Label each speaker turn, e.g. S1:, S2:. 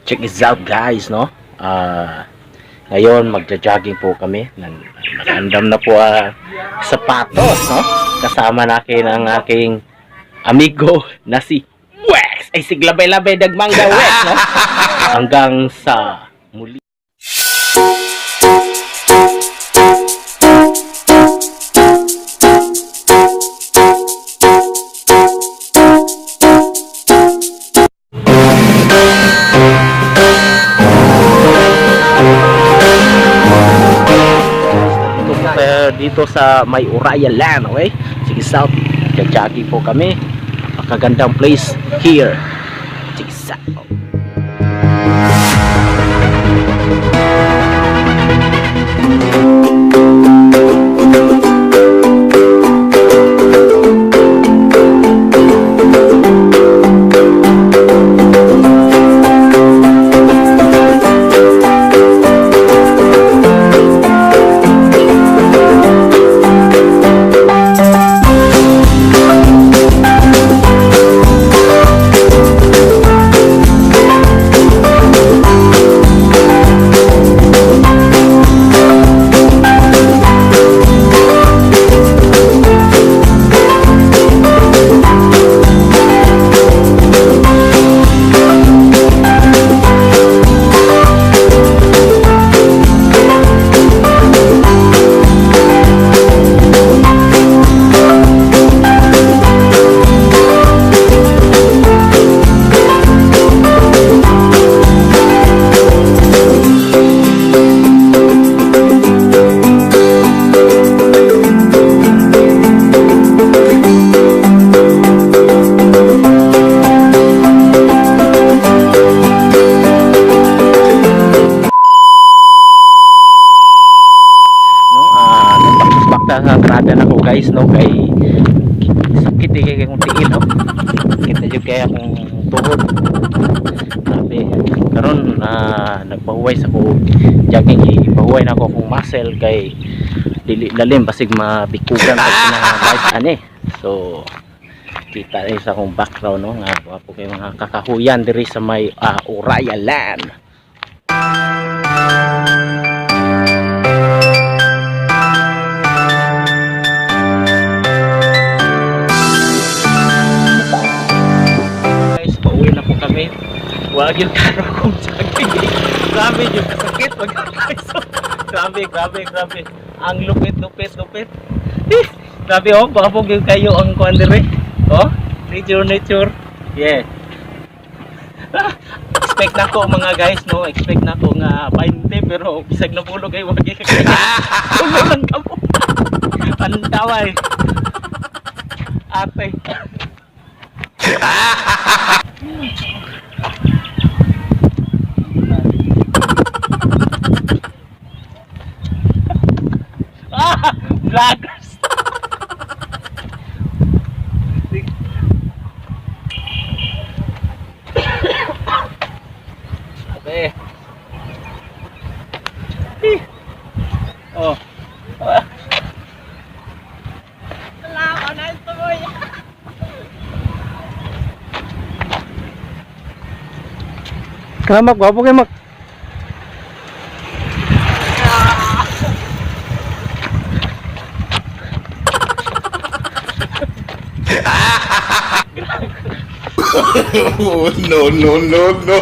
S1: Check this out, guys, no? Ngayon, magja-jogging po kami. Nakaandam na po sapatos, no? Kasama natin ang aking amigo na si Wex. Ay, siglabay-labay dagmangga Wex, no? Hanggang sa muli. Dito po tayo dito sa may Uraya Land, okay? Sige, south. Jogging po kami. Napakagandang place here. Sige, south. No, nagpakta sa trada na ko, guys, no, kay sakit eh kay kung tiil, no, sakit na jud kay akong tuhod. Grabe karon, nagpahuway sa ko jogging, ipahuway na ako akong muscle kay dili lalim, basig mabikugan pag kinalive ani. So kita rin sa akong background, no, nga gwapo kay mga kakahuyan diri sa may Uraya Land. Guys, pauwi na po kami. Wag yung karo kong jogging. Grabe yung kasakit. Wag. Grabe, grabe, grabe. Ang lupit, lupit, lupit. Eh, grabe oh, baka po yung kayo ang kuan dire. Oh, nature, nature. Yeah. Expect na ko, mga guys, no? Expect na ko nga 20 pero bisag na pulo kay wag kay. Tulo lang kamo. Antaway. Ate. Ah, vloggers. Sabi. Eh. Oh.
S2: Wala ako na tuloy.
S1: Kamak, gwapo kay mak.
S3: Oh, no, no, no, no.